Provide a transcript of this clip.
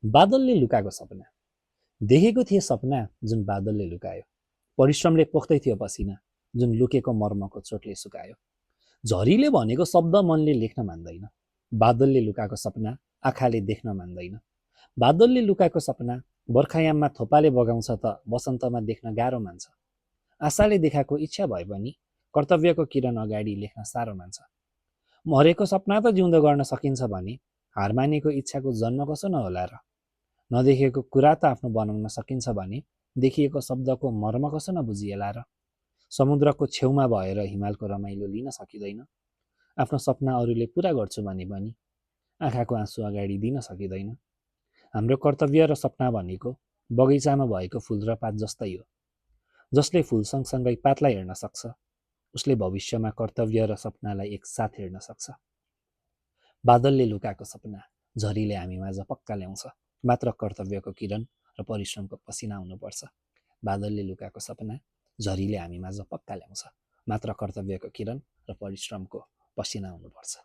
बादलले लुकाएको सपना। देखेको थिए सपना जुन बादलले लुकायो। परिश्रमले पोख्दै थियो पसिना जुन लुकेको मर्मको चोटले सुकायो। झरीले भनेको शब्द मनले लेख्न मान्दैन। बादलले लुकाएको सपना आँखाले देख्न मान्दैन। बादलले लुकाएको सपना बर्खायाममा थोपाले बगाउँछ त वसन्तमा देख्न गाह्रो मान्छ। आशाले देखाएको इच्छा भए पनि कर्तव्यको किरण अगाडि लेख्न साह्रो मान्छ। मरेको सपना त जिउँदो गर्न सकिन्छ भने हार मानेको इच्छाको जन्म कसो नहोला र। नदेखेको कुरा त आफ्नो बनाउन सकिन्छ भने देखिएको शब्दको मर्म कसो नबुझिएला र। समुद्रको छेउमा भएर हिमालको रमाइलो लिन सकिँदैन। आफ्नो सपना अरूले पुरा गर्छु भने पनि आँखाको आँसु अगाडि दिन सकिँदैन। हाम्रो कर्तव्य र सपना भनेको बगैँचामा भएको फुल र पात जस्तै हो। जसले फुल सँगसँगै पातलाई हेर्न सक्छ उसले भविष्यमा कर्तव्य र सपनालाई एकसाथ हेर्न सक्छ। बादलले लुकाएको सपना झरीले हामीमाझ पक्का ल्याउँछ। मात्र कर्तव्यको किरण र परिश्रमको पसिना हुनुपर्छ। बादलले लुकाएको सपना झरीले हामीमाझ पक्का ल्याउँछ। मात्र कर्तव्यको किरण र परिश्रमको पसिना हुनुपर्छ।